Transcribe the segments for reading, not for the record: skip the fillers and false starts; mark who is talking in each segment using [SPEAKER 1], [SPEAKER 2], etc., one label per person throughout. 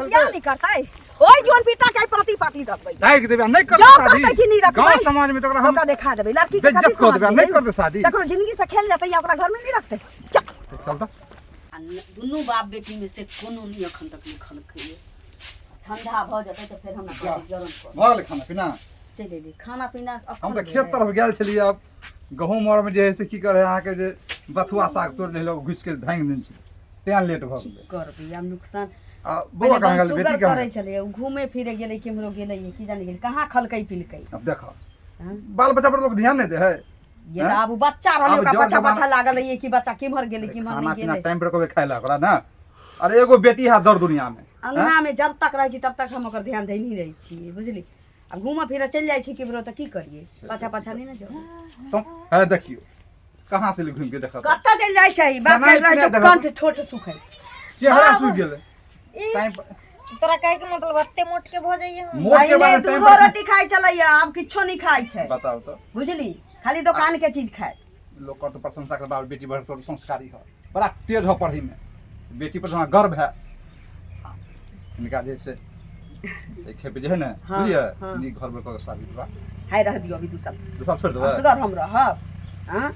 [SPEAKER 1] के बियाह नहीं करतै ओइ जोन पिता के पाती पाती रखबै।
[SPEAKER 2] दागि देबै आ नहि करतै
[SPEAKER 1] जो
[SPEAKER 2] शादी।
[SPEAKER 1] कहतै कि नहि रखबै।
[SPEAKER 2] गाँव समाज में तऽ ओकरा हम
[SPEAKER 1] ओकरा देखा देबै लड़की के।
[SPEAKER 2] बेइज्जत
[SPEAKER 1] कथी
[SPEAKER 2] कऽ देबै आ
[SPEAKER 1] समाज
[SPEAKER 2] नहि
[SPEAKER 1] में
[SPEAKER 2] करतै शादी।
[SPEAKER 1] तकरो जिंदगी से खेल जेतै या ओकरा घर में नहीं रखतै। चल
[SPEAKER 2] चल तऽ।
[SPEAKER 3] आ दुनू बाप बेटी में से कोनो नहीं अखन तक लिखलकै। ठंडा भऽ जेतै तऽ फेर हमरा
[SPEAKER 2] जा।
[SPEAKER 3] कहतै जरन कर।
[SPEAKER 2] भऽ गेलै खाना पीना?
[SPEAKER 3] चलि एली खाना पीना अखन
[SPEAKER 2] हम तऽ
[SPEAKER 3] भेलै।
[SPEAKER 2] खेत तरफ गेल छलियै। आब गहूँम आरमे जे है से की करै अहाँके जे बथुआ साग तोड़ि लेलक, घुसिके धाँगि देने छलै, तेँ लेट भऽ गेलै।
[SPEAKER 3] करबै आब नुकसान।
[SPEAKER 2] आ बौआ कहाँ गेल? बेटी कहाँ
[SPEAKER 3] करै
[SPEAKER 2] गेल?
[SPEAKER 3] छलै, ओ घूमे फिरे गेलै, केम्हरो गेलै, की जाने गेलै, कहाँ खलकै पिलकै।
[SPEAKER 2] आब देखऽ,
[SPEAKER 3] हँ?
[SPEAKER 2] बाल बच्चा पर लोक ध्यान नहि दै है।
[SPEAKER 3] ये तऽ आब ओ बच्चा रहलै,
[SPEAKER 2] आब
[SPEAKER 3] ओकरा
[SPEAKER 2] जर
[SPEAKER 3] पाछा
[SPEAKER 2] जमाना-
[SPEAKER 3] पाछा लागल रहियै कि बच्चा केम्हर गेलै, केम्हर
[SPEAKER 2] खाना
[SPEAKER 3] नहि
[SPEAKER 2] पीना
[SPEAKER 3] गेलै।
[SPEAKER 2] टाइम पर कहबै खाय लए ओकरा ने। अरे एगो बेटी है दर दुनिया में।
[SPEAKER 3] अंगना में जब तक रहै छी तब तक हम ओकर ध्यान दै नहीं रहै छियै, बुझली? आब घूमऽ फिरऽ चलि जाइ छी केम्हरो तऽ की करियै, पाछा पाछा नहि ने जाउ।
[SPEAKER 2] है देखियौ कहाँ से घूमि के देखत।
[SPEAKER 3] कतऽ चलि जाइ छै बाप?
[SPEAKER 2] खेनाइ
[SPEAKER 3] के रहै
[SPEAKER 2] पिनाइ
[SPEAKER 3] छै
[SPEAKER 2] देखत।
[SPEAKER 3] कंठ ठोठ सुखै।
[SPEAKER 2] चेहरा सूखि गेलै
[SPEAKER 4] ई,
[SPEAKER 2] टाइम पर।
[SPEAKER 4] तोरा कहे के मतलब एते मोट के भऽ जाइए हम?
[SPEAKER 2] मोट के
[SPEAKER 3] पहिले
[SPEAKER 2] बारे टाइम
[SPEAKER 3] दूधो
[SPEAKER 2] पर
[SPEAKER 3] रोटी खाइ छलैया, आब किछो नहि खाइ छै।
[SPEAKER 2] बताउ तऽ।
[SPEAKER 3] बुझली? खाली दोकान के चीज खाय।
[SPEAKER 2] लोग कर तो प्रशंसा कर, बाप बेटी बड़ तोर संस्कारी हो, बड़ा तेज हो पढ़ी में, बेटी पर हमरा गर्व है। हिनका जे से एक खेप जे है ने।
[SPEAKER 3] हाँ,
[SPEAKER 2] बुझलियै?
[SPEAKER 3] हाँ।
[SPEAKER 2] नीक घर में कऽ के शादी विवाह।
[SPEAKER 3] हाय, रह दियौ अभी 2 साल।
[SPEAKER 2] 2 साल छोड़ि देबै।
[SPEAKER 3] असगर हम रहब? हाँ?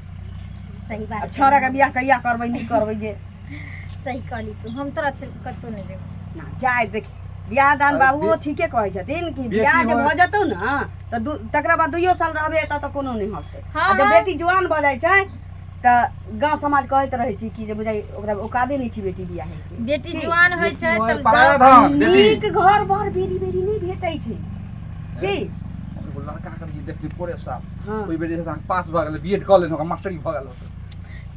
[SPEAKER 4] सही
[SPEAKER 3] आ
[SPEAKER 4] बात।
[SPEAKER 3] छौड़ा के बियाह कहिया करबै, नहि करबै जे।
[SPEAKER 4] सही कहली तू, हम तोरा छोड़ के कतौ नहि जेबौ।
[SPEAKER 3] ना जाय देख बियाह दान।
[SPEAKER 2] अरे
[SPEAKER 3] बाबूओ ठीके कहै छथिन कि
[SPEAKER 2] बेटी
[SPEAKER 3] बियाह जे
[SPEAKER 2] होय-
[SPEAKER 3] भऽ जेतौ ने तऽ दू तकरा बाद 2 साल रहबे एतऽ तऽ कोनो नहि होतै।
[SPEAKER 4] हाँ,
[SPEAKER 3] आ जब
[SPEAKER 4] हाँ।
[SPEAKER 3] बेटी जुआन भऽ जाइ छै तऽ गाँव समाज कहैत रहै छी कि जे बुझाइ ओकरा औकादे नहि छै बेटी बियाहे के।
[SPEAKER 4] बेटी
[SPEAKER 3] की?
[SPEAKER 4] जुआन होइ छै
[SPEAKER 2] बेटी होय
[SPEAKER 4] तब
[SPEAKER 2] पराया धन बेटी।
[SPEAKER 3] नीक घर बर बेरी बेरी नहि भेटै छै की।
[SPEAKER 2] एगो लड़का के जे देखली पोरे साल, ओहि बेर जे छै से अहाँके पास भऽ गेलै, बीएड कऽ लेने, ओकरा मास्टरी भऽ गेल होतै।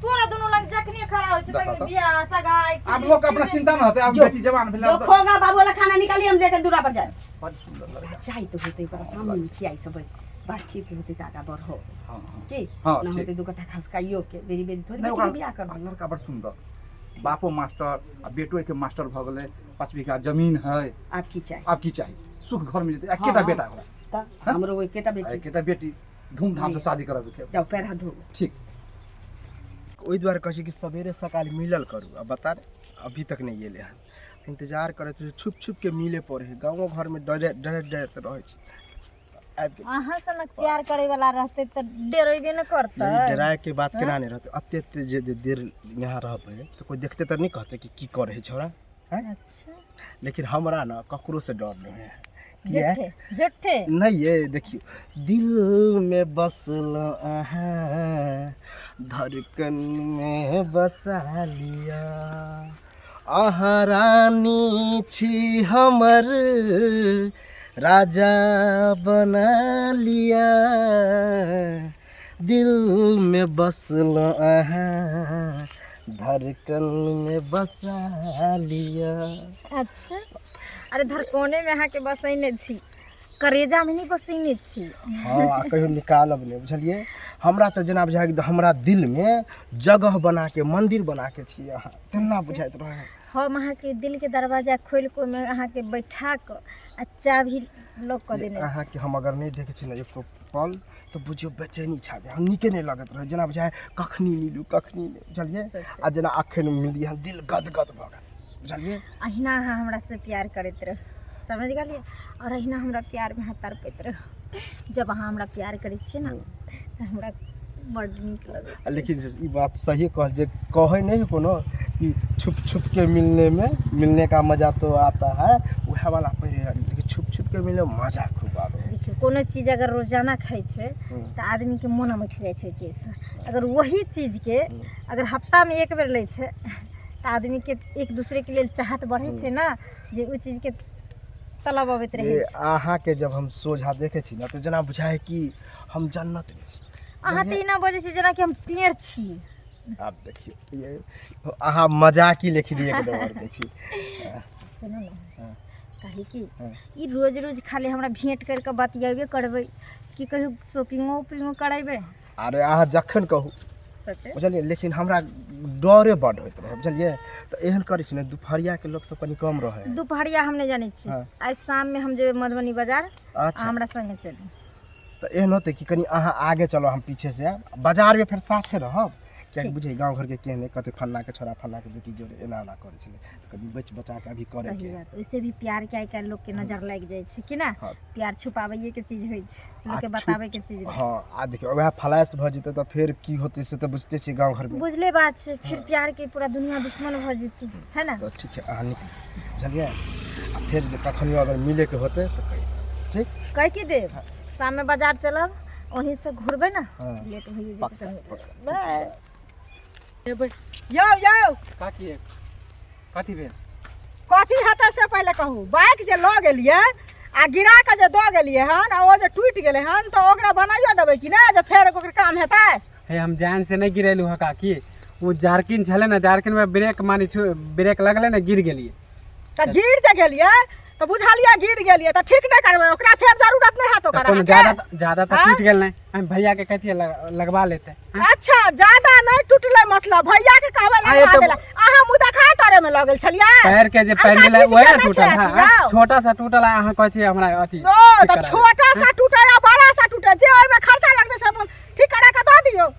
[SPEAKER 4] तोरा दुनू लग जखने खड़ा होइ छै
[SPEAKER 2] देखा
[SPEAKER 4] तखने
[SPEAKER 2] तऽ।
[SPEAKER 4] बियाह सगाई।
[SPEAKER 2] आब लोक के अपना चिंता न होतै आब।
[SPEAKER 3] जो।
[SPEAKER 2] बेटी जवान भेलै
[SPEAKER 3] जो
[SPEAKER 2] आब तऽ।
[SPEAKER 3] खोगा बाबू वाला खाना निकाली, हम लेके दूरा पर जाए।
[SPEAKER 2] बड सुन्दर लड़का।
[SPEAKER 3] चाय तऽ होतै, ओकरा सामने में खियाइ सब बातचीत होतै तऽ आगा बढ़ो।
[SPEAKER 2] हाँ हाँ
[SPEAKER 3] की?
[SPEAKER 2] हाँ।
[SPEAKER 3] ना
[SPEAKER 2] ठीक।
[SPEAKER 3] होतै दू कट्ठा खसकाइयो के बेरी बेरी थोड़ी
[SPEAKER 2] नहि
[SPEAKER 3] बेटी
[SPEAKER 2] ओकरा
[SPEAKER 3] के बियाह करबै।
[SPEAKER 2] आ लड़का बड़ सुन्दर, बापो मास्टर आ बेटो के मास्टर भऽ गेलै, 5 बीघा जमीन है।
[SPEAKER 3] आब की चाही?
[SPEAKER 2] आब की चाही? सुख घर में जेतै। एकेटा बेटा ओकरा।
[SPEAKER 3] तऽ
[SPEAKER 2] हाँ?
[SPEAKER 3] हमरो एकेटा
[SPEAKER 2] आ
[SPEAKER 3] बेटी।
[SPEAKER 2] एकेटा बेटी, धूमधाम से शादी करब के।
[SPEAKER 3] जाउ, पैर हाथ धो।
[SPEAKER 2] ठीक।
[SPEAKER 5] ओहि दुआरे कहै छी कि सवेरे सकाल मिलल करू। आ बता रे, अभी तक नहि एलै हन, इंतजार करैत रहै, छुप छुप के मिले पड़ै है। गाँवो घरमे डरे डरे डरैत रहै छी, आबि गेल।
[SPEAKER 4] अहाँ सनक प्यार करे वाला रहते तऽ डरेबे न करतै।
[SPEAKER 5] नहीं, डराए के बात केना नहि रहतै? एते एते जे जे देर यहाँ रहबै तऽ कोइ देखतै तऽ नहि कहतै कि की करै है छौड़ा?
[SPEAKER 4] अच्छा।
[SPEAKER 5] लेकिन हमरा ने ककरोसँ डर नहि है। किया?
[SPEAKER 4] झूठे झूठे।
[SPEAKER 5] नहीं, ये देखियो, दिल में बसल अहाँ, धड़कन में बसा लिया। अहाँ रानी छी हमर, राजा बना लिया। दिल में बसल अहाँ, धड़कन में बसा लिया।
[SPEAKER 4] अच्छा, अरे धड़कने में अहाँके बसैने छी, करेजा में नहि बसैने छी।
[SPEAKER 5] हँ, आ कहियो निकालब नहि, बुझलियै? हमरा तऽ जेना बुझाइ कि हमरा दिलमे जगह बनाके, मन्दिर बनाके छी अहाँ, तेना बुझाइत रहै।
[SPEAKER 4] हम अहाँके दिलके दरवाजा खोलि कऽ ओहिमे अहाँके बैठा कऽ आ चाभी लॉक कऽ देने छी।
[SPEAKER 5] अहाँके हम अगर नहि देखै छी ने एको पल तऽ बुझियौ बेचैनी छा जाय, हम नीके नहि लगैत रहै, जेना बुझाइ कखनी मिलू कखनी नहि, बुझलियै? आ जेना अखन मिलली हन, दिल गदगद भऽ गेल, बुझलियै?
[SPEAKER 4] अहिना अहाँ हमरासँ प्यार करैत रहू, समझ गेलियै? आओर अहिना हमरा प्यारमे अहाँ तड़पैत रहू। जब अहाँ हमरा प्यार करै छियै ने तऽ हमरा बड्ड नीक लगैत।
[SPEAKER 5] आ लेकिन जे ई बात सही कहल जे कहै नहि है कोनो कि छुप छुप के मिलने में मिलने का मजा तो आता है, वएह वाला पढ़े है, लेकिन छुप छुप के मिलने में मजा खूब आबै है।
[SPEAKER 4] देखियौ, कोनो चीज अगर रोजाना खाइ छै तऽ आदमीके मोन अमठि जाइ छै ओहि चीजसँ। अगर वही चीजके अगर हफ्तामे एक बेर लै छै तऽ आदमीके एक दूसरेके लेल चाहत बढ़ै छै ने, जे ओहि चीजके तलब अबैत रहै
[SPEAKER 5] ये
[SPEAKER 4] छै।
[SPEAKER 5] अहाँके जब हम सोझा देखै छी ने तऽ जेना बुझाइ है कि हम जन्नतमे छी।
[SPEAKER 4] अहाँ तऽ एना बजै छी जेनाकि हम टेढ़ छी।
[SPEAKER 5] आब देखियौ, ये अहाँ मजाकी लेकिन एक नम्बरके छी।
[SPEAKER 4] सुनू ने।
[SPEAKER 5] हाँ।
[SPEAKER 4] कहली कि
[SPEAKER 5] हाँ।
[SPEAKER 4] ई रोज रोज खाली हमरा भेंट करि कऽ बतियेबे करबै कि कहियो शॉपिंगो उपिंगो करेबै?
[SPEAKER 5] अरे अहाँ जखन कहू।
[SPEAKER 4] सचे?
[SPEAKER 5] बुझलियै, लेकिन हमरा डरे बड्ड होइत रहै, बुझलियै? तऽ एहन करै छी ने, दुपहरियाके लोक सब कनि कम रहै है।
[SPEAKER 4] दुपहरिया हम नहि जानै छी।
[SPEAKER 5] हाँ।
[SPEAKER 4] आइ शाममे हम जेबै मधुबनी बाजार।
[SPEAKER 5] अच्छा।
[SPEAKER 4] अहाँ हमरा संगे चलू।
[SPEAKER 5] तऽ एहन होतै कि कनि अहाँ आगे चलो, हम पीछे से आयब, बाजारमे फेर साथे रहब। कियाकि बुझै गाँव घरके केहन है, कहतै फल्लाँके छोरा फल्लाँके बेटी जोड़े एना एना करै छलै, तऽ कनि बचि बचा कऽ अभी करैके
[SPEAKER 4] सही
[SPEAKER 5] है।
[SPEAKER 4] बात। वैसे भी प्यार के आइ काल्हि लोकके नजर लागि जाइ छै कि ना?
[SPEAKER 5] हँ।
[SPEAKER 4] प्यार छुपाबैए के चीज होइ छै, लोकके
[SPEAKER 5] आ
[SPEAKER 4] बताबै के चीज नहि।
[SPEAKER 5] हँ, आ देखियौ वएह फ्लैश भऽ जेतै तऽ फेर की होतै से तऽ बुझिते छियै गाँव घरमे।
[SPEAKER 4] बुझले बात छै, फिर प्यार के पूरा दुनिया दुश्मन भऽ जेतै, है ना?
[SPEAKER 5] तऽ ठीक है, अहाँ निकलू, बुझलियै? आ फेर जे कखनियो अगर मिलैके होतै तऽ कहि देब, ठीक?
[SPEAKER 4] कहि की देब, शाममे बाजार चलब, ओन्ही से घुरबै ने।
[SPEAKER 5] हँ।
[SPEAKER 4] लेट भइए जेतै।
[SPEAKER 5] पक्का।
[SPEAKER 4] तऽ
[SPEAKER 5] पक्का।
[SPEAKER 4] बाय।
[SPEAKER 1] यौ यौ।
[SPEAKER 6] काकी, कथी भेल?
[SPEAKER 1] कथी हेतै से पहिले कहू। बाइक जे लऽ गेलियै आ गिरा कऽ जे दऽ गेलियै हन आ ओ जे टूटि गेलै हन, तऽ ओकरा बनाइयो देबै कि नहि, जे फेर ओकर काम हेतै?
[SPEAKER 6] हे, हम जान से नहि गिरेलहुँ हँ काकी। ओ जार्किन छलै ने, जार्किन में ब्रेक मानी छु, ब्रेक लगलै ने, गिर गेलियै।
[SPEAKER 1] तऽ गिर जे गेलियै तऽ बुझलियै गिर गेलियै तऽ ठीक नहि करबै ओकरा? फेर जरूरत नहि हैत
[SPEAKER 6] तऽ
[SPEAKER 1] ओकर
[SPEAKER 6] कोनो
[SPEAKER 1] अहाँके?
[SPEAKER 6] ज्यादा ज्यादा तऽ
[SPEAKER 1] आँय?
[SPEAKER 6] टूटि गेल नहि। हम भैया के कहतियै लगवा लेते।
[SPEAKER 1] अच्छा, ज्यादा नहि टूटलै, मतलब भैया के कहबै
[SPEAKER 6] आँय,
[SPEAKER 1] लगवा
[SPEAKER 6] तऽ-
[SPEAKER 1] देला। अहाँ मुँह देखा तोरे में लऽ गेल छलियै?
[SPEAKER 6] पैर के जे
[SPEAKER 1] अनका
[SPEAKER 6] पैंडल है
[SPEAKER 1] चीज
[SPEAKER 6] वही
[SPEAKER 1] के
[SPEAKER 6] ने
[SPEAKER 1] नहि
[SPEAKER 6] टूटल
[SPEAKER 1] छै
[SPEAKER 6] है।
[SPEAKER 1] अथी, यौ।
[SPEAKER 6] छोटा सा टूटल है, अहाँ कहै छियै हमरा अथी
[SPEAKER 1] ओ
[SPEAKER 6] ठीक
[SPEAKER 1] तऽ
[SPEAKER 6] करा देब।
[SPEAKER 1] छोटा सा टूटे या बड़ा सा टूटे, जे ओहिमे खर्चा लगतै से अपन ठीक करा कऽ दऽ दियौ।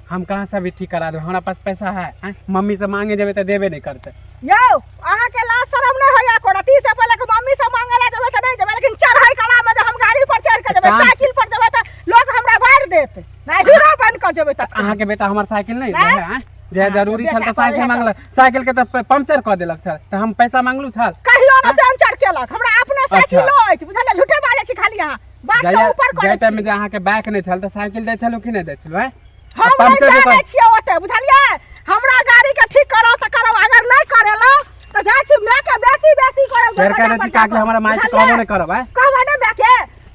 [SPEAKER 6] हम कहाँ से अभी ठीक करा देब? हमरा पास पैसा है? आँय? मम्मी से मांगे जेबै तऽ देबे नहि करतै।
[SPEAKER 1] यौ, अहाँके लाज शरम नहि होइया कोरती से? पहिले के मम्मी से मांगे ला जेबै तऽ नहि जेबै, लेकिन चढ़ै कला में जे हम गाड़ी पर चढ़ के जेबै,
[SPEAKER 6] काम-
[SPEAKER 1] साइकिल पर जेबै तऽ लोग हमरा मारि देत। नहि, हीरो बन कऽ जेबै तऽ।
[SPEAKER 6] अहाँके बेटा हमर साइकिल नहि
[SPEAKER 1] आँय?
[SPEAKER 6] रहै, आँय? जे जरूरी छल
[SPEAKER 1] बेटा
[SPEAKER 6] तऽ साइकिल
[SPEAKER 1] कहै
[SPEAKER 6] मांगलक, साइकिल के तऽ पंक्चर कऽ देलक छल, तऽ हम पैसा मांगलू छल?
[SPEAKER 1] कहियो ने पंचर केलक। हमरा अपने साइकिलो अछि, बुझलियै? झूठे बाजै छी खाली अहाँ, बात के
[SPEAKER 6] जाहि
[SPEAKER 1] ऊपर
[SPEAKER 6] जाहि
[SPEAKER 1] करै
[SPEAKER 6] टाइम में
[SPEAKER 1] छी।
[SPEAKER 6] जे अहाँके बाइक नहि छल तऽ साइकिल दै छलहुँ कि नहि दै छलहुँ? आँय?
[SPEAKER 1] हम नहि
[SPEAKER 6] पंक्चर जे
[SPEAKER 1] जानै
[SPEAKER 6] कर-
[SPEAKER 1] छियै ओते, बुझलियै? हमरा गाड़ी के ठीक कराउ तऽ कराउ, अगर नहि करेलहुँ तऽ जाइ छी माय के बेइज्जती बेइज्जती करब।
[SPEAKER 6] फेर कह दै छी काकी, हमरा माय के कहबो नहि करब। आँय?
[SPEAKER 1] कहबै ने माय के,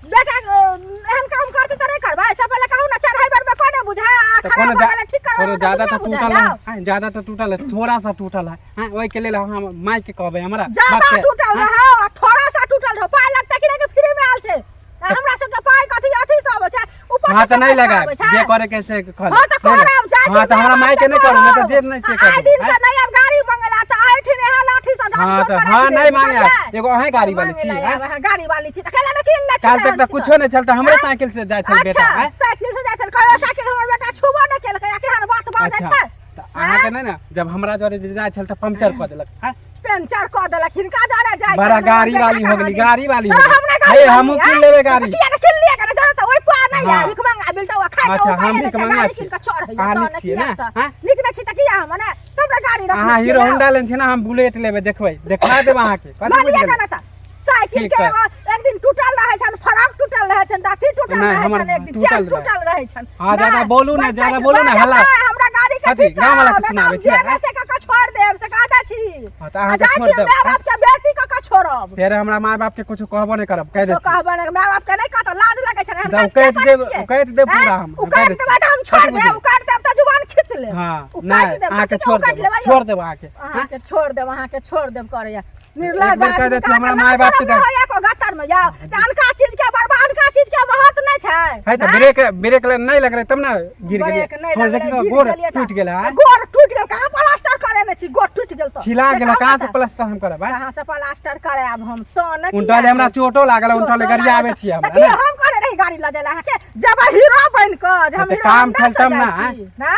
[SPEAKER 1] बेटा एहन काम करतै तऽ नहि करबै? से पहिले कहू ने। चढ़ै बेर में कोने बुझाय आ
[SPEAKER 6] तऽ
[SPEAKER 1] खराब
[SPEAKER 6] कोनो
[SPEAKER 1] भऽ गेलै ठीक करबै
[SPEAKER 6] कोनो
[SPEAKER 1] तऽ
[SPEAKER 6] ज्यादा
[SPEAKER 1] दुनिया
[SPEAKER 6] तऽ
[SPEAKER 1] बुझाय
[SPEAKER 6] टूटल है?
[SPEAKER 1] यौ।
[SPEAKER 6] आँय, ज्यादा तऽ टूटल है, थोड़ा सा टूटल है। आँय, ओहिके लेल हम माय के कहबै हमरा
[SPEAKER 1] ज्यादा
[SPEAKER 6] बाप के?
[SPEAKER 1] टूटल
[SPEAKER 6] आँय?
[SPEAKER 1] रहौ आ थोड़ा सा टूटल रहौ, पाइ लगतै कि नहि? कि फ्री में आयल छै? आ हमरा सबके पाइ कथी अथी सब छै ऊपर
[SPEAKER 6] हाँ
[SPEAKER 1] से
[SPEAKER 6] तऽ नहि
[SPEAKER 1] पैसा
[SPEAKER 6] लगायब
[SPEAKER 1] आबै छै।
[SPEAKER 6] जे करे के से कर।
[SPEAKER 1] हाँ तऽ करब, जाइ छी।
[SPEAKER 6] हाँ तऽ हमरा माय के नहि करू, नहि तऽ जे नहि से
[SPEAKER 1] आइ
[SPEAKER 6] कर।
[SPEAKER 1] दिन से नहीं अब गाड़ी मंगला तऽ आइ ठिन यहाँ लाठी से डांट
[SPEAKER 6] हाँ
[SPEAKER 1] तोड़
[SPEAKER 6] तऽ
[SPEAKER 1] कऽ
[SPEAKER 6] हाँ
[SPEAKER 1] राखि
[SPEAKER 6] नहीं
[SPEAKER 1] देब,
[SPEAKER 6] मांगे।
[SPEAKER 1] बुझलियै?
[SPEAKER 6] एगो अहें गाड़ी वाली छी?
[SPEAKER 1] मांगे
[SPEAKER 6] आँय?
[SPEAKER 1] ला आबै, गाड़ी वाली छी तऽ केना ने कीन लै छी?
[SPEAKER 6] काल तक तऽ कुछो नहि छल तऽ हमरे साइकिल से जाइ छल बेटा।
[SPEAKER 1] अच्छा।
[SPEAKER 6] आँय?
[SPEAKER 1] साइकिल से जाइ छल? कहियो साइकिल हमर बेटा छुबो नहि केलकै आ केहन बात बाजै
[SPEAKER 6] अच्छा
[SPEAKER 1] छै।
[SPEAKER 6] तऽ अहाँके नहि ने, जब हमरा जरे जे जाइ छल तऽ पंक्चर कऽ देलक। आँय?
[SPEAKER 1] पंचर कऽ देलक हिनका जरे जाइ
[SPEAKER 6] बड़ा
[SPEAKER 1] छल, हमर
[SPEAKER 6] गाड़ी
[SPEAKER 1] बेटा
[SPEAKER 6] वाली हो गेली,
[SPEAKER 1] कहानी।
[SPEAKER 6] गाड़ी वाली हो
[SPEAKER 1] तऽ
[SPEAKER 6] गेली।
[SPEAKER 1] हमरा गाड़ी
[SPEAKER 6] हे
[SPEAKER 1] वाली,
[SPEAKER 6] हमहूँ कीन
[SPEAKER 1] आँय?
[SPEAKER 6] लेबै गाड़ी।
[SPEAKER 1] किया ने किन लिअ के जरे तऽ ओहि पार नहि
[SPEAKER 6] हाँ।
[SPEAKER 1] आबि मंगा बिलटौआ खाइ के
[SPEAKER 6] अच्छा,
[SPEAKER 1] उपाय
[SPEAKER 6] हम
[SPEAKER 1] नहि
[SPEAKER 6] भीख
[SPEAKER 1] छै,
[SPEAKER 6] मंगा
[SPEAKER 1] गाड़ी
[SPEAKER 6] छी।
[SPEAKER 1] कीन कऽ चढ़ैया
[SPEAKER 6] अहाँ
[SPEAKER 1] तऽ
[SPEAKER 6] नीक
[SPEAKER 1] ने
[SPEAKER 6] छियै
[SPEAKER 1] किया
[SPEAKER 6] ने?
[SPEAKER 1] तऽ
[SPEAKER 6] आँय?
[SPEAKER 1] नीक नहि छी तऽ किया हम ने तब ने गाड़ी रखने
[SPEAKER 6] अहाँ
[SPEAKER 1] छियै
[SPEAKER 6] हीरो
[SPEAKER 1] ने?
[SPEAKER 6] होंडा लेने छी ने, हम बुलेट लेबै, देखबै, देखा देब अहाँके। कथी
[SPEAKER 1] लऽ
[SPEAKER 6] बुझि
[SPEAKER 1] लिअ
[SPEAKER 6] गेलियै?
[SPEAKER 1] ने तऽ साइकिल
[SPEAKER 6] ठीक
[SPEAKER 1] के
[SPEAKER 6] है।
[SPEAKER 1] एगो एक दिन टूटल रहै छनि, फरक टूटल रहै छनि, तऽ अथी टूटल
[SPEAKER 6] नहि,
[SPEAKER 1] रहै
[SPEAKER 6] हमर
[SPEAKER 1] छनि, एक दिन
[SPEAKER 6] टूटल
[SPEAKER 1] चेन
[SPEAKER 6] रहै।
[SPEAKER 1] टूटल रहै छनि।
[SPEAKER 6] हाँ, ज्यादा
[SPEAKER 1] नहि,
[SPEAKER 6] बोलू ने,
[SPEAKER 1] बस
[SPEAKER 6] ज्यादा
[SPEAKER 1] साइकिल
[SPEAKER 6] बोलू ने,
[SPEAKER 1] बाजब
[SPEAKER 6] हल्ला।
[SPEAKER 1] नहि, हमरा गाड़ी के
[SPEAKER 6] कथी,
[SPEAKER 1] ठीक
[SPEAKER 6] गाँव वाला के
[SPEAKER 1] कराउ, नहि तऽ
[SPEAKER 6] सुनाबै
[SPEAKER 1] हम
[SPEAKER 6] छियै,
[SPEAKER 1] जेने
[SPEAKER 6] आँय?
[SPEAKER 1] से कऽ कऽ छोड़ि देब, से कह दै छी।
[SPEAKER 6] हाँ तऽ
[SPEAKER 1] आ
[SPEAKER 6] अहाँके
[SPEAKER 1] जाइ
[SPEAKER 6] छोड़ि
[SPEAKER 1] छी
[SPEAKER 6] देब।
[SPEAKER 1] माय बाप के बेइज्जती कऽ कऽ छोड़ब।
[SPEAKER 6] फेर हमरा माय बाप के कुछो कहबो नहि करब, कहि दै
[SPEAKER 1] जो
[SPEAKER 6] छी।
[SPEAKER 1] कहबै ने माय बाप के नहि कहतौ, लाज लगै छै। एहन
[SPEAKER 6] तऽ
[SPEAKER 1] काज किया
[SPEAKER 6] उकाटि
[SPEAKER 1] करै
[SPEAKER 6] देब,
[SPEAKER 1] छियै?
[SPEAKER 6] उकाटि देब पूरा हम।
[SPEAKER 1] आँय? उकाटि देबै तऽ हम छोड़ि
[SPEAKER 6] कथी
[SPEAKER 1] देब,
[SPEAKER 6] बुझलियै?
[SPEAKER 1] उकाटि देब तऽ जुबान खींच लेब।
[SPEAKER 6] हाँ
[SPEAKER 1] उकाटि
[SPEAKER 6] नहि
[SPEAKER 1] देब,
[SPEAKER 6] अहाँके
[SPEAKER 1] कथी के
[SPEAKER 6] छोड़
[SPEAKER 1] उकाटि
[SPEAKER 6] देब,
[SPEAKER 1] लेबै यौ?
[SPEAKER 6] छोड़ देब अहाँके।
[SPEAKER 1] अहाँके छोड़ देब, अहाँके छोड़ देब करैया। निर्लज
[SPEAKER 6] बेर कहि
[SPEAKER 1] आदमी
[SPEAKER 6] दै छी,
[SPEAKER 1] के
[SPEAKER 6] हमरा
[SPEAKER 1] अहाँके
[SPEAKER 6] माय बाप के
[SPEAKER 1] लाज शरम नहि होइया को गत्तर में जाओ जे अनका चीज के बर्बाद, अनका चीज के महत्व नहि छै?
[SPEAKER 6] है तऽ
[SPEAKER 1] आँय?
[SPEAKER 6] ब्रेक ब्रेक नहि लगलै तब ने गिर गेलियै।
[SPEAKER 1] ब्रेक नहि
[SPEAKER 6] थोड़
[SPEAKER 1] लगलै,
[SPEAKER 6] देखियौ
[SPEAKER 1] गिर
[SPEAKER 6] गोड़
[SPEAKER 1] गेलियै तऽ-
[SPEAKER 6] टूटि गेलै। आँय?
[SPEAKER 1] गोड़ टूटि गेल, कहाँ प्लास्टर करेने छी? गोड़ टूटि गेल तऽ
[SPEAKER 6] छिला
[SPEAKER 1] से
[SPEAKER 6] गेल।
[SPEAKER 1] कहू
[SPEAKER 6] कहाँ
[SPEAKER 1] ने
[SPEAKER 6] से
[SPEAKER 1] तऽ।
[SPEAKER 6] प्लास्टर हम करब? आँय?
[SPEAKER 1] कहाँ से प्लास्टर करायब हम तऽ ने
[SPEAKER 6] उनटा ले हमरा चोटो लागल, उनटा ले
[SPEAKER 1] चोटो
[SPEAKER 6] गाड़ी आबै
[SPEAKER 1] लागल
[SPEAKER 6] छियै
[SPEAKER 1] तऽ
[SPEAKER 6] हमरा
[SPEAKER 1] की
[SPEAKER 6] ने।
[SPEAKER 1] हम करे रही गाड़ी लऽ जाय अहाँके जब हीरो बनि कऽ जे हम
[SPEAKER 6] तऽ
[SPEAKER 1] हीरो
[SPEAKER 6] काम
[SPEAKER 1] होंडा
[SPEAKER 6] छल
[SPEAKER 1] से
[SPEAKER 6] तब
[SPEAKER 1] जाइ
[SPEAKER 6] ने,
[SPEAKER 1] छी ने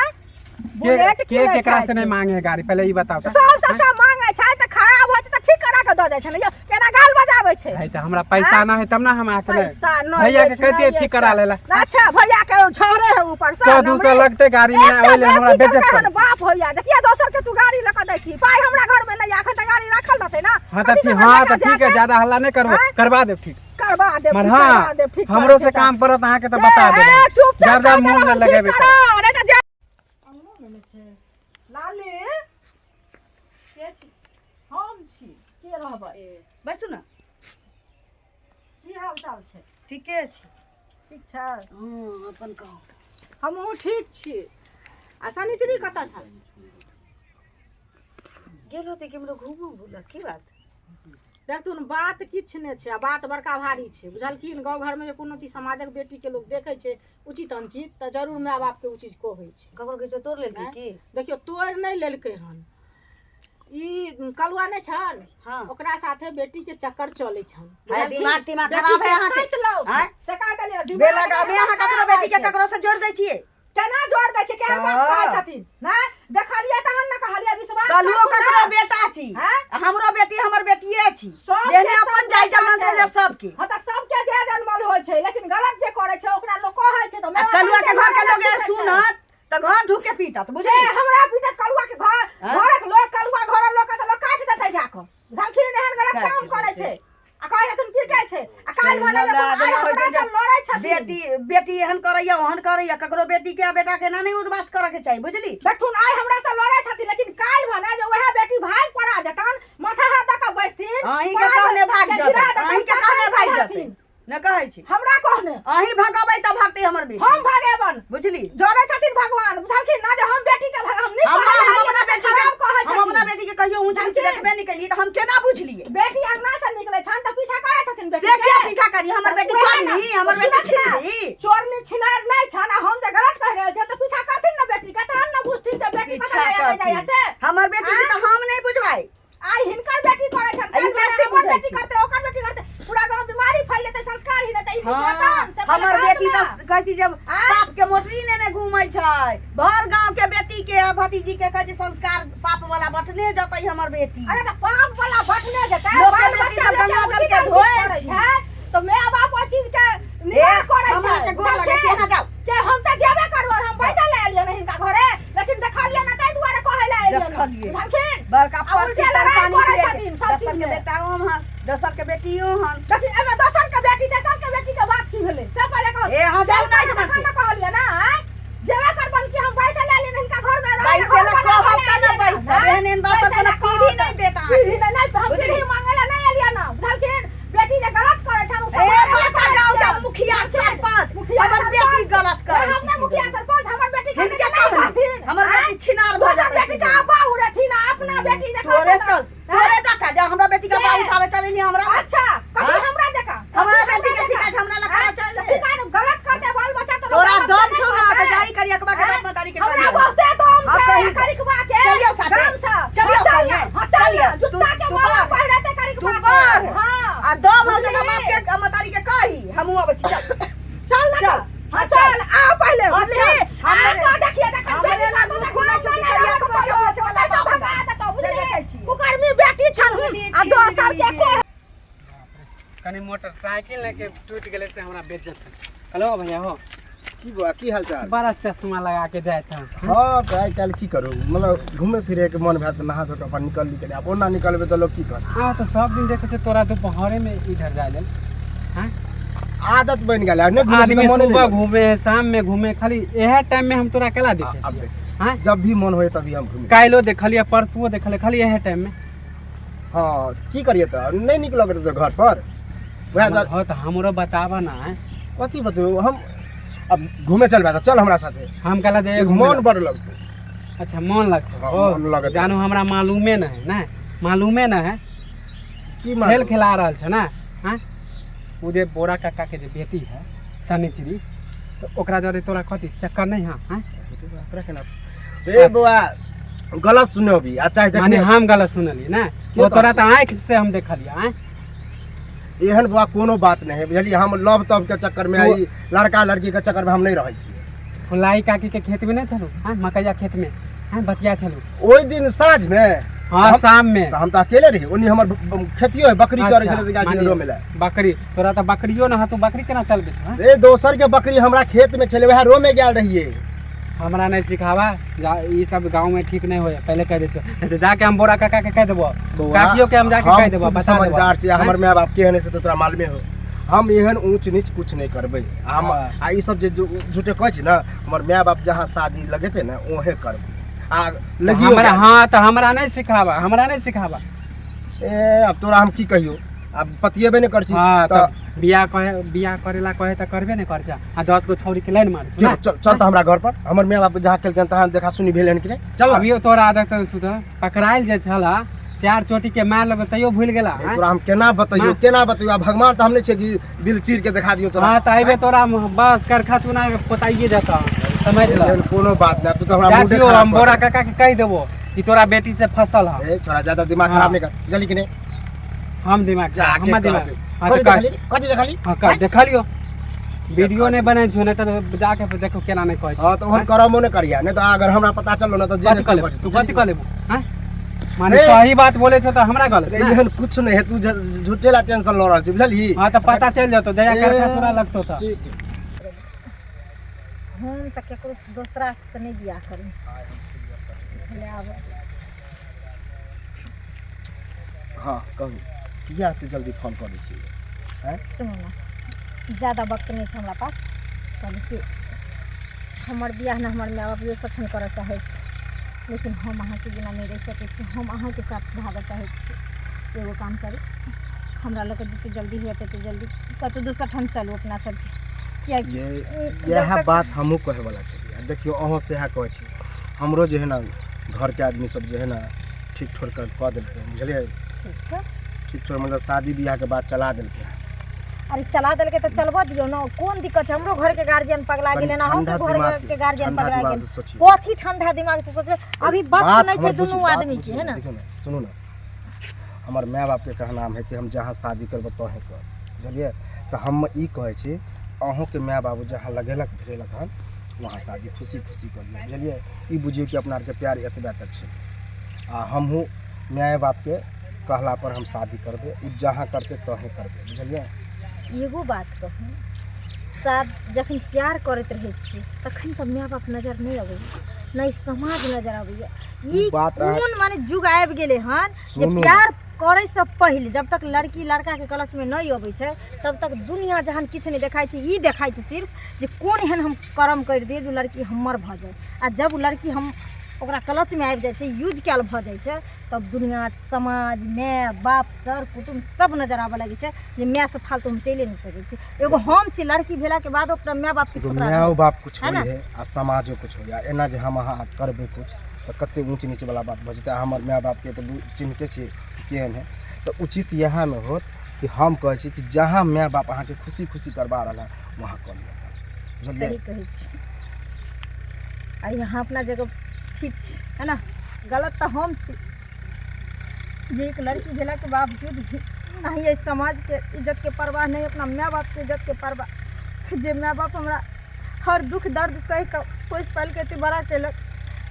[SPEAKER 6] के
[SPEAKER 1] बुलेट
[SPEAKER 6] के
[SPEAKER 1] किनै
[SPEAKER 6] केकरा से
[SPEAKER 1] छै।
[SPEAKER 6] नहि मांगे है गाड़ी, पहिले ई बताउ तऽ।
[SPEAKER 1] सब से सब मांगे छै तऽ खराब होइ छै तऽ ठीक करा के दऽ जाइ छै ने यौ, केना गाल बजाबै छै।
[SPEAKER 6] है तऽ हमरा पैसा ना है तब ना हम आके ले।
[SPEAKER 1] पैसा नहि
[SPEAKER 6] भैया के
[SPEAKER 1] अछि,
[SPEAKER 6] कहतियै
[SPEAKER 1] नहि
[SPEAKER 6] ठीक
[SPEAKER 1] अछि
[SPEAKER 6] करा
[SPEAKER 1] तऽ।
[SPEAKER 6] लेला।
[SPEAKER 1] अच्छा, भैया के झगड़े है ऊपर से
[SPEAKER 6] 100-200 लगतै गाड़ी में, ओहि लेल हमरा बेइज्जत
[SPEAKER 1] हन
[SPEAKER 6] करै छै।
[SPEAKER 1] बाप होइया देखिए, दोसर के तू गाड़ी लऽ कऽ दै छी, पाइ हमरा घर में नहि, एखन तऽ गाड़ी राखल रहतै ना।
[SPEAKER 6] हाँ तऽ
[SPEAKER 1] कथी से
[SPEAKER 6] ठीक
[SPEAKER 1] हमर
[SPEAKER 6] हाँ
[SPEAKER 1] बेटा
[SPEAKER 6] तऽ ठीक है,
[SPEAKER 1] जातै?
[SPEAKER 6] ज्यादा हल्ला नहि करबो,
[SPEAKER 1] आँय?
[SPEAKER 6] करवा देब ठीक।
[SPEAKER 1] करवा देब
[SPEAKER 6] मगर
[SPEAKER 1] ठीक,
[SPEAKER 6] हाँ
[SPEAKER 1] करवा देब ठीक।
[SPEAKER 6] हमरो
[SPEAKER 1] करै
[SPEAKER 6] से
[SPEAKER 1] छै तऽ।
[SPEAKER 6] काम पड़त अहाँके तऽ बता
[SPEAKER 1] ए,
[SPEAKER 6] देब।
[SPEAKER 1] चुपचाप
[SPEAKER 6] ज्यादा
[SPEAKER 1] कहि
[SPEAKER 6] मुँह
[SPEAKER 1] देलहुँ,
[SPEAKER 6] नहि
[SPEAKER 1] ठीक
[SPEAKER 6] लगेबै।
[SPEAKER 1] करो, नहि तऽ जा लाली के छी? हम छी, के रहबै?
[SPEAKER 3] बैसू ने।
[SPEAKER 1] की हाल चाल छै?
[SPEAKER 3] ठीके छै।
[SPEAKER 1] ठीक छै।
[SPEAKER 3] हँ, अपन कहू।
[SPEAKER 1] हमहूँ ठीक छी। आ शनिचरी कतऽ छल?
[SPEAKER 3] गेल होतै केम्हरो घूमो बुलऽ। की बात?
[SPEAKER 1] देखथुन, बात किछु नहि छै आ बात बड़का भारी छै, बुझलखिन? गाँव घरमे जे कोनो चीज समाजक बेटीके लोक देखै छै उचित अनुचित तऽ जरूर माय बापके ओ चीज कहै छै।
[SPEAKER 3] ककरो किछो तोड़ लेलकै?
[SPEAKER 1] आँय?
[SPEAKER 3] की?
[SPEAKER 1] देखियौ, तोड़ि नहि लेलकै हन, ई कलुआ नहि छल?
[SPEAKER 3] हाँ।
[SPEAKER 1] ओकरा साथे बेटी के चक्कर चलै छन।
[SPEAKER 3] हाय, दिमाग तिमाग
[SPEAKER 1] बेटी
[SPEAKER 3] खराब है
[SPEAKER 1] के
[SPEAKER 3] अहाँके?
[SPEAKER 1] सैत लौ।
[SPEAKER 3] आँय?
[SPEAKER 1] से कह देलियै, दिमाग
[SPEAKER 3] बेलगामे अहाँ
[SPEAKER 1] खराब
[SPEAKER 3] ककरो बेटी के
[SPEAKER 1] छै।
[SPEAKER 3] ककरो से जोड़ दै छियै?
[SPEAKER 1] केना जोर दै छै, केहन बात कहै
[SPEAKER 3] हँ।
[SPEAKER 1] छथिन? नहि देखलियै तहन ने कहलियै, विश्वास
[SPEAKER 3] कलुओ
[SPEAKER 1] करथुन
[SPEAKER 3] ककरो
[SPEAKER 1] ने।
[SPEAKER 3] बेटा छी
[SPEAKER 1] हैं?
[SPEAKER 3] आ हमरो बेटी हमर बेटिए छी।
[SPEAKER 1] सबके
[SPEAKER 3] जेहने
[SPEAKER 1] सब
[SPEAKER 3] अपन जाय
[SPEAKER 1] बेटा
[SPEAKER 3] जनमल
[SPEAKER 1] छै।
[SPEAKER 3] तेहने सबके।
[SPEAKER 1] हँ तऽ सबके जे जनमल होइ छै, लेकिन गलत जे करै छै ओकरा लोक कहै छै तऽ
[SPEAKER 3] आ
[SPEAKER 1] माय बाप
[SPEAKER 3] कलुआ के घर के लोग
[SPEAKER 1] सुनै छै।
[SPEAKER 3] सुनत तऽ घर ढुक के पीटत,
[SPEAKER 1] ए
[SPEAKER 3] बुझली?
[SPEAKER 1] हमरा पीटत कलुआ के घर?
[SPEAKER 3] हैं?
[SPEAKER 1] घरक लोक, कलुआ घरक लोक के तऽ लोक काटि देतै जाकऽ, बुझलखिन? एहन गलत
[SPEAKER 3] काटि
[SPEAKER 1] काम करै
[SPEAKER 3] देतै।
[SPEAKER 1] छै आ कहै छथिन पीटै छै, आ काल्हि भने
[SPEAKER 3] हमरा
[SPEAKER 1] आइ
[SPEAKER 3] आदमी
[SPEAKER 1] हमरा
[SPEAKER 3] होइ छै
[SPEAKER 1] से लड़ै छथिन।
[SPEAKER 3] बेटी बेटी एहन करैया ओहन करैया, ककरो बेटी के आ बेटा के एना नहि उदबास करऽ के चाही, बुझली?
[SPEAKER 1] देखथुन, आइ हमरा से लड़ै छथिन, लेकिन काल्हि भने जे वएह बेटी भागि पड़ा जेतन, माथा हाथ दऽ कऽ बैसथिन,
[SPEAKER 3] अहीं के कहने भागि
[SPEAKER 1] के
[SPEAKER 3] जेतै,
[SPEAKER 1] गिरा देतनि,
[SPEAKER 3] अहीं के कहने
[SPEAKER 1] तखन
[SPEAKER 3] भागि जेतै।
[SPEAKER 1] कहथिन।
[SPEAKER 3] न कहै छी।
[SPEAKER 1] हमरा कहने
[SPEAKER 3] अहीं भगबै तऽ भगतै हमर बेटी।
[SPEAKER 1] हम भगेबन,
[SPEAKER 3] बुझली?
[SPEAKER 1] जरै छथिन भगवान, बुझलखिन ना, जे हम बेटी के भग हम नहि
[SPEAKER 3] हम
[SPEAKER 1] कहै
[SPEAKER 3] हम
[SPEAKER 1] हम
[SPEAKER 3] अपना बेटी के
[SPEAKER 1] खराब कहै
[SPEAKER 3] हम अपना
[SPEAKER 1] छथिन।
[SPEAKER 3] बेटी के कहियो ऊंच नीच
[SPEAKER 1] बुझलखिन?
[SPEAKER 3] देखबे नहि केलियै तऽ हम केना बुझलियै?
[SPEAKER 1] बेटी अंगना से निकले छन तऽ पीछा करै छथिन बेटी
[SPEAKER 3] से
[SPEAKER 1] के।
[SPEAKER 3] किया पीछा करी? हमर बेटी
[SPEAKER 1] वएह
[SPEAKER 3] चोरनी?
[SPEAKER 1] ने,
[SPEAKER 3] हमर बेटी
[SPEAKER 1] सुनत ने,
[SPEAKER 3] छिनरी?
[SPEAKER 1] चोरनी छिनार नहि छन, आ हम जे गलत कहि रहल छियै तऽ पीछा करथिन ने बेटी के, तहन ने बुझथिन जे बेटी कतऽ
[SPEAKER 3] पीछा
[SPEAKER 1] जाइया नहि जाइया
[SPEAKER 3] करथिन।
[SPEAKER 1] से।
[SPEAKER 3] हमर बेटी छी तऽ हम नहि बुझबै।
[SPEAKER 1] आइ हिनकर बेटी करै छन,
[SPEAKER 3] आ ई
[SPEAKER 1] काल्हि
[SPEAKER 3] बेसी
[SPEAKER 1] हमर
[SPEAKER 3] बुझै
[SPEAKER 1] बेटी
[SPEAKER 3] छी।
[SPEAKER 1] करतै, ओकर बेटी करतै, पूरा गाँव बीमारी फैल जेतै, संस्कार ही रहतै, ई
[SPEAKER 3] हँ,
[SPEAKER 1] हेतन से पहिले
[SPEAKER 3] हमर
[SPEAKER 1] कहत
[SPEAKER 3] बेटी
[SPEAKER 1] ने।
[SPEAKER 3] तऽ कहै छी जे
[SPEAKER 1] आँय?
[SPEAKER 3] पाप के मोटरी नेने घूमै छै भर गाँव के बेटी के आ भतीजी के, कहै छै संस्कार पाप वाला बटने जेतै हमर बेटी।
[SPEAKER 1] अरे तऽ पाप वाला बटने जेतै,
[SPEAKER 3] लोक के
[SPEAKER 1] बाल
[SPEAKER 3] बेटी
[SPEAKER 1] बच्चा
[SPEAKER 3] सब
[SPEAKER 1] लेके
[SPEAKER 3] गंगा जल
[SPEAKER 1] उचित
[SPEAKER 3] के
[SPEAKER 1] अनुचित
[SPEAKER 3] धोए
[SPEAKER 1] करै
[SPEAKER 3] छी।
[SPEAKER 1] छै, तऽ माय बाप ओहि चीज के निवार करै
[SPEAKER 3] हमरा
[SPEAKER 1] छै।
[SPEAKER 3] के गोर लगै छै, अहाँ जाउ।
[SPEAKER 1] के हम तऽ जेबे करबै, हम पैसा लए एलियै ने हिनका घरे, लेकिन देखलियै ने ताहि दुआरे कहै लए एलियै ने।
[SPEAKER 3] देखलियै।
[SPEAKER 1] बुझलखिन?
[SPEAKER 3] बड़का
[SPEAKER 1] आ
[SPEAKER 3] पर्ची
[SPEAKER 1] उल्टे
[SPEAKER 3] तर
[SPEAKER 1] लड़ाइ
[SPEAKER 3] पानी
[SPEAKER 1] करै
[SPEAKER 3] पिए
[SPEAKER 1] छथिन सब
[SPEAKER 3] दोसर
[SPEAKER 1] चीज
[SPEAKER 3] के
[SPEAKER 1] मे।
[SPEAKER 3] बेटा हन, दोसर के बेटियो हन।
[SPEAKER 1] देखिन, एहिमे दोसर के बेटी तेसर के बेटी के बात की भेलै से पहिले कहू।
[SPEAKER 3] ए, अहाँ जाउ ना एहिठाम
[SPEAKER 1] तखन
[SPEAKER 3] से।
[SPEAKER 1] ने कहलियै ने, आँय? जेबे करबन कि हम पैसा लए एलियै ने हिनका घर मे रहै,
[SPEAKER 3] बैसे ला
[SPEAKER 1] घर
[SPEAKER 3] कहब
[SPEAKER 1] बनाबै
[SPEAKER 3] तऽ ने
[SPEAKER 1] लए एलियै
[SPEAKER 3] बैसब।
[SPEAKER 1] ने,
[SPEAKER 3] एहन एहन बात पर
[SPEAKER 1] बैसै
[SPEAKER 3] कोनो
[SPEAKER 1] ला
[SPEAKER 3] पीढ़ी
[SPEAKER 1] कहब
[SPEAKER 3] नहि देत अहाँके।
[SPEAKER 1] पीढ़ी नहि, नहि, हम
[SPEAKER 3] बुझलियै?
[SPEAKER 1] पीढ़ी मांगै लए नहि एलियै ने, बुझलखिन? बेटी जे गलत करै छनि ओ
[SPEAKER 3] ए
[SPEAKER 1] समाज
[SPEAKER 3] बड़का
[SPEAKER 1] करै
[SPEAKER 3] गाँव
[SPEAKER 1] छै।
[SPEAKER 3] के मुखिया सरपंच,
[SPEAKER 1] मुखिया
[SPEAKER 3] हमर बेटी
[SPEAKER 1] सरपंच।
[SPEAKER 3] गलत करै
[SPEAKER 1] हम
[SPEAKER 3] छै।
[SPEAKER 1] नहि मुखिया सरपंच, हमर बेटी के
[SPEAKER 3] हिनके
[SPEAKER 1] नहि
[SPEAKER 3] कहने,
[SPEAKER 1] कहथिन।
[SPEAKER 3] हमर
[SPEAKER 1] आँय?
[SPEAKER 3] बेटी छिनार भऽ
[SPEAKER 1] दोसर
[SPEAKER 3] जेतै।
[SPEAKER 1] बेटी के अब्बा उड़ेथिन आ अपना बेटी जे
[SPEAKER 3] तोरे
[SPEAKER 1] कहतै
[SPEAKER 3] चल, तोरे देखा जा हमरा बेटी के
[SPEAKER 1] के?
[SPEAKER 3] बाल उठावे चलेनी हमरा।
[SPEAKER 1] अच्छा, कथी
[SPEAKER 3] हाँ?
[SPEAKER 1] हमरा देखा?
[SPEAKER 3] हमरा
[SPEAKER 1] कथी
[SPEAKER 3] बेटी के
[SPEAKER 1] देखा?
[SPEAKER 3] शिकायत हमरा लगा
[SPEAKER 1] आँय?
[SPEAKER 3] चल।
[SPEAKER 1] तऽ शिकायत गलत करते बाल बच्चा तऽ
[SPEAKER 3] तोरा
[SPEAKER 1] लोक
[SPEAKER 3] दम
[SPEAKER 1] गलत
[SPEAKER 3] छौ
[SPEAKER 1] नहि
[SPEAKER 3] ना तऽ
[SPEAKER 1] करतै।
[SPEAKER 3] जाई करियकबा के
[SPEAKER 1] आँय?
[SPEAKER 3] बाप मतारी के
[SPEAKER 1] हमरा
[SPEAKER 3] करियौ।
[SPEAKER 1] बहुते दम
[SPEAKER 3] हाँ,
[SPEAKER 1] छै
[SPEAKER 3] कही।
[SPEAKER 1] करिकबा के।
[SPEAKER 3] चलियौ साथे।
[SPEAKER 1] दम से।
[SPEAKER 3] चलियौ
[SPEAKER 1] हाँ, चल
[SPEAKER 3] संगे।
[SPEAKER 1] ना, हाँ, चल
[SPEAKER 3] चलियौ।
[SPEAKER 1] ना। जुत्ता के
[SPEAKER 3] तू
[SPEAKER 1] माला
[SPEAKER 3] बाहर।
[SPEAKER 1] पहिरते करिकबा
[SPEAKER 3] तू
[SPEAKER 1] के।
[SPEAKER 3] बाहर।
[SPEAKER 1] हाँ।
[SPEAKER 3] आ दम हम
[SPEAKER 1] बुझलिही?
[SPEAKER 3] तऽ बाप के मतारी के कही, हमहूँ अबै छी, चल।
[SPEAKER 1] चल ना
[SPEAKER 3] चल।
[SPEAKER 1] तऽ। हाँ, चल, आ पहिले,
[SPEAKER 3] हाँ,
[SPEAKER 1] बुझलिही?
[SPEAKER 3] चल।
[SPEAKER 1] आ
[SPEAKER 3] हमरे-
[SPEAKER 1] कऽ देखिए, देखन
[SPEAKER 3] हमरे
[SPEAKER 1] बेटी
[SPEAKER 3] लग
[SPEAKER 1] कतौ
[SPEAKER 3] मुँह खुलै छौ कि
[SPEAKER 1] देखन
[SPEAKER 3] करियकबा के
[SPEAKER 1] कतौ
[SPEAKER 3] मोछ वाला
[SPEAKER 1] सब
[SPEAKER 3] बाप
[SPEAKER 1] भगा देतौ,
[SPEAKER 3] से
[SPEAKER 1] बुझलिही?
[SPEAKER 3] देखै छियै।
[SPEAKER 1] कुकर्मी बेटी छल
[SPEAKER 3] छिनरी,
[SPEAKER 1] आ दोसर के
[SPEAKER 3] छिनरी।
[SPEAKER 1] कोइ
[SPEAKER 6] कनी मोटरसाइकिल लेके टूटि गेलै से हमरा बेज्जत है। हेलो भैया हो।
[SPEAKER 5] की बौआ, की हाल चाल?
[SPEAKER 6] बड़ा चश्मा लगा के जाए था।
[SPEAKER 5] हँ तऽ आइ काल्हि की करू, मतलब घूमे फिरे के मन भए तऽ नहा धो कऽ अपन निकलली कनि। आब ओना निकलबै तऽ लोक की कहत?
[SPEAKER 6] हाँ तऽ सब दिन देखै छियै तोरा दोपहरे में इधर जाए लेल। हाँ?
[SPEAKER 5] आदत बनि गेल है, नहि घूमै छी
[SPEAKER 6] आदमी
[SPEAKER 5] तऽ मने
[SPEAKER 6] सुबह
[SPEAKER 5] नहि लगै।
[SPEAKER 6] घूमे है, शाम में घूमे, खाली इएह टाइम में हम तोरा केला देखे
[SPEAKER 5] आब
[SPEAKER 6] छियै?
[SPEAKER 5] देख,
[SPEAKER 6] हाँ?
[SPEAKER 5] जब भी मन होय तभी हम घूमी।
[SPEAKER 6] काल्हिो देखलियै, परसुओ देखलियै, खाली इएह टाइम में।
[SPEAKER 5] हँ, की करियै तऽ नहि नीक लगैत रहै घर पर, वएह दुआरे।
[SPEAKER 6] हो तऽ हमरो बताबऽ ना।
[SPEAKER 5] कथी बतैयौ हम? अब घूमे चलबै तऽ चल हमरा साथे।
[SPEAKER 6] हम कहला जे
[SPEAKER 5] एक मन बड़ लगतौ।
[SPEAKER 6] अच्छा, मन लगतौ?
[SPEAKER 5] हाँ,
[SPEAKER 6] ओ,
[SPEAKER 5] मन लगत।
[SPEAKER 6] जानू हमरा मालूमे न है ने, मालूमे न है।
[SPEAKER 5] की
[SPEAKER 6] खेल
[SPEAKER 5] मालूम?
[SPEAKER 6] खेला रहल छै ने। हाँ, ओ जे बोरा काका के जे बेटी है शनिचरी, तऽ ओकरा जरे तोरा कथी चक्कर नहीं है? हाँ?
[SPEAKER 5] ओकरा केना रे बौआ, गलत सुने अभी आ चाहे
[SPEAKER 6] माने
[SPEAKER 5] देखने।
[SPEAKER 6] हम गलत सुनलियै ने?
[SPEAKER 5] के
[SPEAKER 6] ओ तोरा
[SPEAKER 5] कहलकै?
[SPEAKER 6] तऽ आँखि से हम देखलियै। आँय?
[SPEAKER 5] एहन बौआ कोनो बात नहि है, बुझलियै? हम लव तव के चक्कर में,
[SPEAKER 6] तो-
[SPEAKER 5] ई लड़का लड़की के चक्कर में हम नहि रहै छियै।
[SPEAKER 6] फुलाई काकी के खेत में नहीं छलू? हाँ, मकैया खेत में, हाँ, बतिया छलू।
[SPEAKER 5] ओहि दिन साँझ में?
[SPEAKER 6] हाँ, शाम में।
[SPEAKER 5] तऽ हम तऽ अकेले रही ओनी, हमर खेतियो है, बकरी चरै
[SPEAKER 6] अच्छा,
[SPEAKER 5] छलै तऽ गाछ
[SPEAKER 6] मानिये।
[SPEAKER 5] रोमे लए।
[SPEAKER 6] बकरी तोरा तऽ बकरियो न हतू, बकरी केना चलबे तू, हाँ?
[SPEAKER 5] रे, दोसर के बकरी हमरा खेत में छलै, वएह रोमे गेल रहियै।
[SPEAKER 6] हमरा नहीं सिखावा जा, ई सब गांव में ठीक नहीं होया, पहले कह दे छो, नहीं तो जाके हम बोरा काका के कह देबो।
[SPEAKER 5] बौआ,
[SPEAKER 6] काकियो के हम जाके
[SPEAKER 5] हम
[SPEAKER 6] कह देबो,
[SPEAKER 5] खुद
[SPEAKER 6] बता देबो।
[SPEAKER 5] समझदार छी।
[SPEAKER 6] हाँ?
[SPEAKER 5] हमर माय बाप केहन है से तऽ तोरा मालूमे हो। हम एहन ऊँच नीच कुछ नहि करबै। हम
[SPEAKER 6] हाँ।
[SPEAKER 5] आ ई सब जे झूठे कहै छी ने, हमर माय बाप जहाँ शादी लगेतै ने ओहे करबै आ
[SPEAKER 6] तऽ
[SPEAKER 5] लगियो
[SPEAKER 6] हमरा
[SPEAKER 5] गेल।
[SPEAKER 6] हाँ, तऽ हमरा नहीं सिखावा, हमरा नहीं सिखावा।
[SPEAKER 5] ए, आब तोरा हम की कहियो, आब पतियेबे नहि करै छी।
[SPEAKER 6] हाँ।
[SPEAKER 5] तऽ
[SPEAKER 6] तऽ बियाह कहे, बियाह करेला कहे तऽ करबे नहीं कर जा, आ 10 गो छौरी के लाइन मार।
[SPEAKER 5] के चल, चल तऽ हमरा घर पर हमर माय बाप जहाँ केलखिन तहाँ देखा सुनी भेल हन कि नहि, चल ना।
[SPEAKER 6] अभियो तोरा आदत सुधर पकड़ायल जे छला, चार चोटी के मार लेबै तैयो भूल गेला।
[SPEAKER 5] ए,
[SPEAKER 6] आँय?
[SPEAKER 5] तोरा हम केना बतैयो?
[SPEAKER 6] माँ।
[SPEAKER 5] केना बतैयो? आब भगवान तऽ हम नहि छै कि दिल चीर के देखा दियौ तोरा।
[SPEAKER 6] हाँ, तऽ अइबे तोरा बस करखा चुना के पोताइए जेतऽ, समझ ल।
[SPEAKER 5] एहन कोनो बात नहि, तू तऽ हमरा
[SPEAKER 6] जा
[SPEAKER 5] मूडे
[SPEAKER 6] दियौ,
[SPEAKER 5] खराब
[SPEAKER 6] हम
[SPEAKER 5] कऽ
[SPEAKER 6] बोरा
[SPEAKER 5] देलह।
[SPEAKER 6] काका के कहि देबो कि तोरा बेटी से फसल है।
[SPEAKER 5] ए छोरा, ज्यादा दिमाग
[SPEAKER 6] हाँ।
[SPEAKER 5] खराब नहीं कर, जल्दी कि नहीं।
[SPEAKER 6] हम दिमाग
[SPEAKER 5] जा के
[SPEAKER 6] हमर दिमाग
[SPEAKER 5] कहबै।
[SPEAKER 6] हाँ
[SPEAKER 5] कथी
[SPEAKER 6] तऽ कह।
[SPEAKER 5] देखली, कथी देखली?
[SPEAKER 6] हाँ, कह, देखलियो। वीडियो नहि बनै छौ, नहि तऽ जाके देखो केना नहि कहै छै।
[SPEAKER 5] हँ, तऽ ओहन करमो नहि करिया, नहि तऽ अगर हमरा पता चललो ने तऽ जे
[SPEAKER 6] कथी कऽ लेबू तू? कथी कऽ लेबू? आँय, माने
[SPEAKER 5] रे।
[SPEAKER 6] सही बात बोलै छौ तऽ हमरा गलत
[SPEAKER 5] रे,
[SPEAKER 6] ने?
[SPEAKER 5] एहन कुछ नहि है, तू झूठे ला टेंशन लऽ रहल छी, बुझलही?
[SPEAKER 6] हँ, तऽ पता चलि जेतौ जहिया
[SPEAKER 5] ए।
[SPEAKER 6] करखा तोरा लगतौ तऽ।
[SPEAKER 5] ठीक।
[SPEAKER 4] हम तऽ केकरो दोसरासँ नहि बियाह करू भले आब।
[SPEAKER 5] हँ, कहू, किया एते जल्दी फोन करै छी?
[SPEAKER 4] सुनू ने, ज्यादा वक्त नहि छै हमरा पास। कहलहुँ कि हमर बियाह ने हमर माय बाप दोसर ठाम करऽ चाहै छै, लेकिन हम अहाँके बिना नहि रहि सकै छी। हम अहाँके साथ भागऽ चाहै छी। एगो काम करू, हमरा लऽ कऽ जतेक जल्दी हुए ततेक जल्दी कतहु दोसर ठाम चलू अपना सबके, किएकि
[SPEAKER 5] ये
[SPEAKER 4] जब
[SPEAKER 5] इएह
[SPEAKER 4] तक
[SPEAKER 5] बात हमहूँ कहैवला छलियै। आ देखियौ, अहूँ सएह कहै छी। हमरो जे है ने घरके आदमी सब जे है ने ठीक ठोर कऽ देलकै, बुझलियै?
[SPEAKER 4] ठीक छै।
[SPEAKER 5] ठीक ठोर मतलब शादी बियाहके बात चला देलकै।
[SPEAKER 4] अरे, चला देलकै तऽ चलबऽ दियौ ने, कोन दिक्कत छै? हमरो घरके गार्जियन पगला
[SPEAKER 5] कनि
[SPEAKER 4] गेलै ने, अहूँके
[SPEAKER 5] ठंडा दिमाग
[SPEAKER 4] घरके
[SPEAKER 5] से
[SPEAKER 4] गार्जियन
[SPEAKER 5] ठंडा
[SPEAKER 4] पगला
[SPEAKER 5] दिमाग
[SPEAKER 4] गेल।
[SPEAKER 5] से सोचियौ।
[SPEAKER 4] कथी ठंडा दिमाग से सोचबै? अभी वक्त
[SPEAKER 5] बात
[SPEAKER 4] नहि छै
[SPEAKER 5] हमर
[SPEAKER 4] दुनू
[SPEAKER 5] बुझियौ, बात
[SPEAKER 4] आदमी के
[SPEAKER 5] बुझियौ,
[SPEAKER 4] है ने।
[SPEAKER 5] देखियौ ने, सुनू ने, हमर माय बापके कहनाम है कि हम जहाँ शादी करबै तहें कर, बुझलियै? तऽ हम ई कहै छी, अहूँके माय बाबू जहाँ लगेलक भिड़ेलक हन वहाँ शादी खुशी खुशी करियौ, बुझलियै? ई बुझियौ कि अपना आरके प्यार एतबे तक छै आ हमहूँ माय बापके कहला पर हम शादी करबै, ओ जहाँ करतै तहें करबै, बुझलियै?
[SPEAKER 4] एगो बात कहू, साथ जखन प्यार करैत रहै छी तखन तऽ माय बाप नजर नहि अबैया, नहि समाज नजर अबैया। ई
[SPEAKER 5] बात अहाँ
[SPEAKER 4] कोन माने युग आबि गेलै हन जे
[SPEAKER 5] सुनू।
[SPEAKER 4] प्यार करैसँ पहिले जब तक लड़की लड़काके क्लचमे नहि अबै छै तब तक दुनिया जहान किछु नहि देखाइ छै। ई देखाइ छै सिर्फ जे कोन एहन हम कर्म करि दियै जे ओ लड़की हमर भऽ जाय। आ जब ओ लड़की हम ओकरा क्लचमे आबि जाइ छै, यूज कयल भऽ जाइ छै, तब दुनिया, समाज, माय बाप, सर कुटुम्ब सब नजर आबऽ लगै छै जे मायसँ फालतू हम चलिए नहि सकै छी। एगो हम छी लड़की भेलाके बाद अपना माय बापके
[SPEAKER 5] देखियौ,
[SPEAKER 4] ठुकरा
[SPEAKER 5] मायो
[SPEAKER 4] रहल
[SPEAKER 5] बाप कुछ
[SPEAKER 4] है
[SPEAKER 5] होइ
[SPEAKER 4] ने?
[SPEAKER 5] है आ समाजो कुछ होइ है। एना जे हम अहाँ करबै कुछ तऽ कते ऊँच नीच वाला बात भऽ जेतै। आ हमर माय बापके तऽ चिन्हते छियै कि केहन है। तऽ उचित इएहमे होत कि हम कहै छी कि जहाँ माय बाप अहाँके खुशी खुशी करबा रहल है वहाँ कऽ लिअ शादी, बुझलियै?
[SPEAKER 4] सही कहै छी। आ यहाँ अपना जगह ठीक छी, है ना? गलत तऽ हम छी जे एक लड़की भेलाके बावजूद भी नहीं एहि समाजके इज्जतके परवाह, नहि अपना माय बापके इज्जतके परवाह। जे माय बाप हमरा हर दुख दर्द सहि कऽ पोसि पालि कऽ एते बड़ा केलक,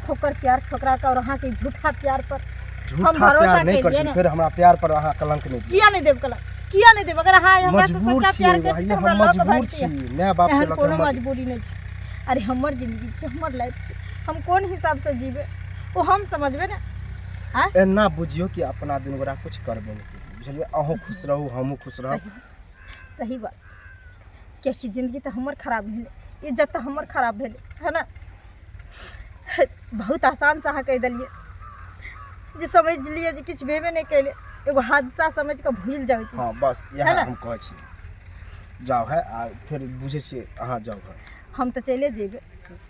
[SPEAKER 4] ओकर प्यार ठोकरा कऽ और अहाँके झूठा प्यार पर
[SPEAKER 5] झूठा
[SPEAKER 4] भरोसा
[SPEAKER 5] प्यार नहि
[SPEAKER 4] केलियै
[SPEAKER 5] करै छी।
[SPEAKER 4] ने।
[SPEAKER 5] फेर हमरा प्यार पर अहाँ कलंक नहि दियौ।
[SPEAKER 4] किया नहि देब कलंक? किया नहि देब? अगर अहाँ हमरा से
[SPEAKER 5] मजबूर
[SPEAKER 4] सच्चा
[SPEAKER 5] छियै
[SPEAKER 4] प्यार करती
[SPEAKER 5] भाई,
[SPEAKER 4] तऽ हमरा
[SPEAKER 5] हम
[SPEAKER 4] लऽ कऽ
[SPEAKER 5] मजबूर
[SPEAKER 4] भागतियै।
[SPEAKER 5] छी माय बापके
[SPEAKER 4] एहन
[SPEAKER 5] लऽ कऽ
[SPEAKER 4] कोनो
[SPEAKER 5] हम
[SPEAKER 4] मजबूरी नहि छै। अरे, हमर जिंदगी छै, हमर लाइफ छै, हम कोन हिसाबसँ जीबै ओ हम समझबै ने।
[SPEAKER 5] एना बुझियौ कि अपना दुनू गोरा कुछ करबे नहि केलियै, बुझलियै? अहूँ खुश रहू, हमहूँ खुश रहब।
[SPEAKER 4] सही, सही बात, कियाकि जिंदगी तऽ हमर खराब भेलै, इज्जत तऽ हमर खराब भेलै, है ने? बहुत आसानसँ अहाँ कहि देलियै जे समझ लियै जे किछु भेबे नहि केलै, एगो हादसा समझि कऽ भूलि जाउ ई चीज।
[SPEAKER 5] हँ, बस
[SPEAKER 4] है
[SPEAKER 5] इएह
[SPEAKER 4] ने?
[SPEAKER 5] हम कहै छी। जाउ है, आ फेर बुझै छियै, अहाँ जाउ है।
[SPEAKER 4] हम तऽ चलि जेबै,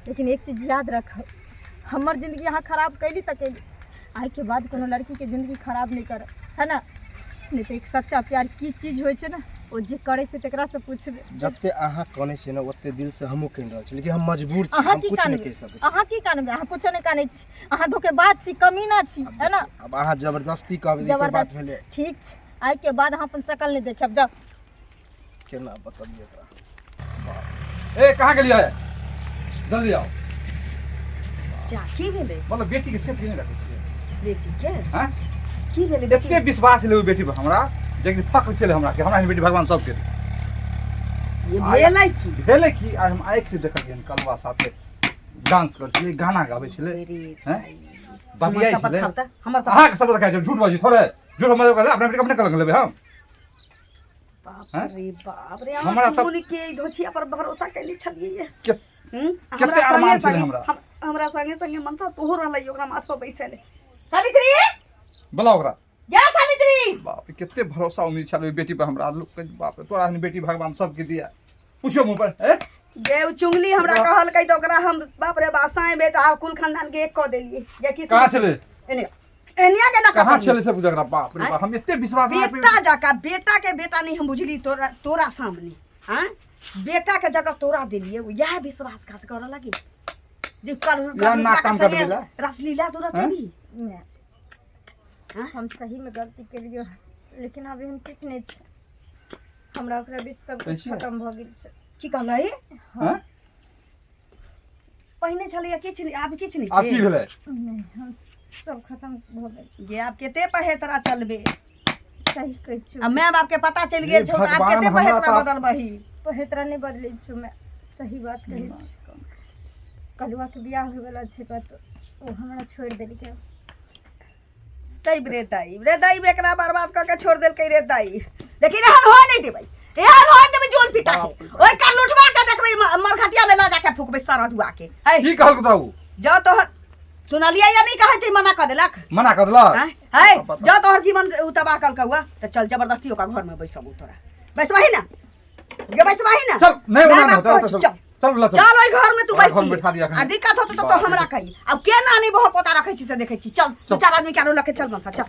[SPEAKER 4] लेकिन एक चीज याद रखब, हमर जिंदगी अहाँ खराब कैली तऽ कैली, आइके बाद कोनो लड़कीके जिंदगी खराब नहि करब, है ने? नहि तऽ एक सच्चा प्यार की चीज होइ छै ने, ओ जे करै छै तकरासँ पुछबै।
[SPEAKER 5] जते अहाँ कनै छियै ने ओते दिल से हमहूँ कनि रहल छी, लेकिन हम मजबूर छी।
[SPEAKER 4] अहाँ
[SPEAKER 5] हम
[SPEAKER 4] की
[SPEAKER 5] कुछ नहि
[SPEAKER 4] कानबै?
[SPEAKER 5] कहि सकै छी।
[SPEAKER 4] अहाँ की कानबै? अहाँ कुछो नहि कानै छी, अहाँ धोखेबाज छी, कमीना छी,
[SPEAKER 5] आब
[SPEAKER 4] है ने?
[SPEAKER 5] देखियौ, आब अहाँ जबरदस्ती कहबै तऽ ई कोन बात
[SPEAKER 4] जबरदस्ती।
[SPEAKER 5] भेलै?
[SPEAKER 4] ठीक छै, आइके बाद अहाँ अपन शकल नहि देखब, जाउ।
[SPEAKER 5] केना बतबियै एकरा?
[SPEAKER 2] ए, कहाँ गेलियै? जल्दी आओ।
[SPEAKER 3] जा, की भेलै?
[SPEAKER 2] मतलब बेटीके सेफ नहि रखै छियै?
[SPEAKER 3] बेटी के?
[SPEAKER 2] हैं?
[SPEAKER 3] की भेलै बेटी?
[SPEAKER 2] एते विश्वास छलै ओहि बेटी पर हमरा, जेकि फक्र छलै हमरा कि हमरा एहन बेटी भगवान सबके दे।
[SPEAKER 3] ये भेलै की?
[SPEAKER 2] भेलै कि आइ हम आँखि से देखलियै, कलवा साथे डांस करै छलै, गाना गाबै छलै,
[SPEAKER 3] अरे
[SPEAKER 2] हैं?
[SPEAKER 3] भाई, हमर
[SPEAKER 2] बतियाइ
[SPEAKER 3] शपथ
[SPEAKER 2] छलै।
[SPEAKER 3] खाउ तऽ, हमर शपथ।
[SPEAKER 2] अहाँके शपथ खाइ छै? झूठ बाजू थोड़े, झूठ हम अपना बेटीके अपने कलंक लेबै हम।
[SPEAKER 3] बाप
[SPEAKER 2] हैं?
[SPEAKER 3] रे बाप रे,
[SPEAKER 2] हमरा
[SPEAKER 3] अहाँ
[SPEAKER 2] तऽ-
[SPEAKER 3] कोन के ई धोछिया पर भरोसा कैले छलियै ये?
[SPEAKER 2] कते
[SPEAKER 3] हमरा
[SPEAKER 2] अरमान
[SPEAKER 3] संगे
[SPEAKER 2] छलै
[SPEAKER 3] संगे
[SPEAKER 2] हमरा।
[SPEAKER 3] हमरा संगे संगे मनसा तोहो रहलै ओकरा माथ पर बैसल। सावित्री!
[SPEAKER 2] बोला ओकरा।
[SPEAKER 3] गे सावित्री!
[SPEAKER 2] बाप रे, कते भरोसा उम्मीद छल ओहि बेटी पर हमरा लोक के। बाप रे, तोरा एहन बेटी भगवान सबके दिया। पूछो मुँह पर ए।
[SPEAKER 3] गे, उ चुंगली हमरा कहलकै तऽ ओकरा हम बाप रे बा साँय बेटा कुल खानदान के एक कऽ देलियै जे कि
[SPEAKER 2] कहाँ छलै?
[SPEAKER 3] एने एनिया के ना।
[SPEAKER 2] कहाँ छलै सब झगड़ा? बाप रे बाप, हम एते विश्वास हमरा पे-
[SPEAKER 3] बेटा जका, बेटा के बेटा नहीं हम बुझली तोरा, तोरा सामने। हाँ, बेटा के जगह तोरा देलिए, इएह विश्वासघात करऽ लगी जे कल
[SPEAKER 2] इएह नाक कान कटबै ला।
[SPEAKER 3] रसलीला तोरा
[SPEAKER 2] हैं?
[SPEAKER 3] चली।
[SPEAKER 4] नहि।
[SPEAKER 3] हाँ?
[SPEAKER 4] हम सहीमे गलती केलियै, लेकिन अभी हम किछु नहि छी, हमरा ओकरा बीच सब
[SPEAKER 2] कहै
[SPEAKER 4] किछु
[SPEAKER 2] छियै?
[SPEAKER 4] खतम भऽ गेल छै।
[SPEAKER 3] की कहलही?
[SPEAKER 2] हैं?
[SPEAKER 3] पहिने छलैया किछु नहि, आब किछु नहि
[SPEAKER 2] आब की
[SPEAKER 3] छै।
[SPEAKER 2] भेलै?
[SPEAKER 4] नहि, हम सब खतम भऽ गेल।
[SPEAKER 3] गे, आब कते पहेतरा चलबे?
[SPEAKER 4] सही कहै छियौ।
[SPEAKER 3] आ माय बाप के पता चलि गेल
[SPEAKER 2] हे
[SPEAKER 3] छौ तऽ आब
[SPEAKER 2] भगवान,
[SPEAKER 3] कते
[SPEAKER 2] हमरा
[SPEAKER 3] पहेतरा
[SPEAKER 2] तऽ
[SPEAKER 3] बदलबही?
[SPEAKER 4] पहेतरा नहि बदलै छियौ मैं, सही बात कहै छियौ। कलुआके बियाह होइवला छै कतौ, ओ हमरा छोड़ि देलकै।
[SPEAKER 3] तैब रे दाई, रे दाई, एकरा बर्बाद कऽ के छोड़ देलकै रे दाई। लेकिन एहन होय नहि देबै, एहन होय नहि देबै। जोन पिटा के ओहि कान उठवा के देखबै, मरघटिया में लऽ जाके फूकबै सरदुआ के। है
[SPEAKER 2] की कहलक तोरा उ?
[SPEAKER 3] जँ तोहर सुनलियै या नहि कहै छै, मना कऽ देलक।
[SPEAKER 2] मना कऽ देलक।
[SPEAKER 3] आँय? है जँ तोहर जीवन उ तबाह कलकौ तऽ चल, जबरदस्ती ओकरा घरमे बैसबू। तोरा बैसबही ना गे? बैसबही ना?
[SPEAKER 2] चल, नहीं
[SPEAKER 3] माय
[SPEAKER 2] मना
[SPEAKER 3] बाप
[SPEAKER 2] चल
[SPEAKER 3] कहै
[SPEAKER 2] चल
[SPEAKER 3] छै, चल।
[SPEAKER 2] चल ल चल।
[SPEAKER 3] चल, ओहि घर में तू
[SPEAKER 2] ओकरा घर
[SPEAKER 3] बैसी।
[SPEAKER 2] में बैठा दिया
[SPEAKER 3] आ
[SPEAKER 2] एखन।
[SPEAKER 3] दिक्कत होतौ तऽ
[SPEAKER 2] बाप
[SPEAKER 3] हमरा कही। आब केना नहि बहुत पोता रखै छी से देखै छी। चल, दू चारि आदमी के आरो लऽ के चल मनसा, चल।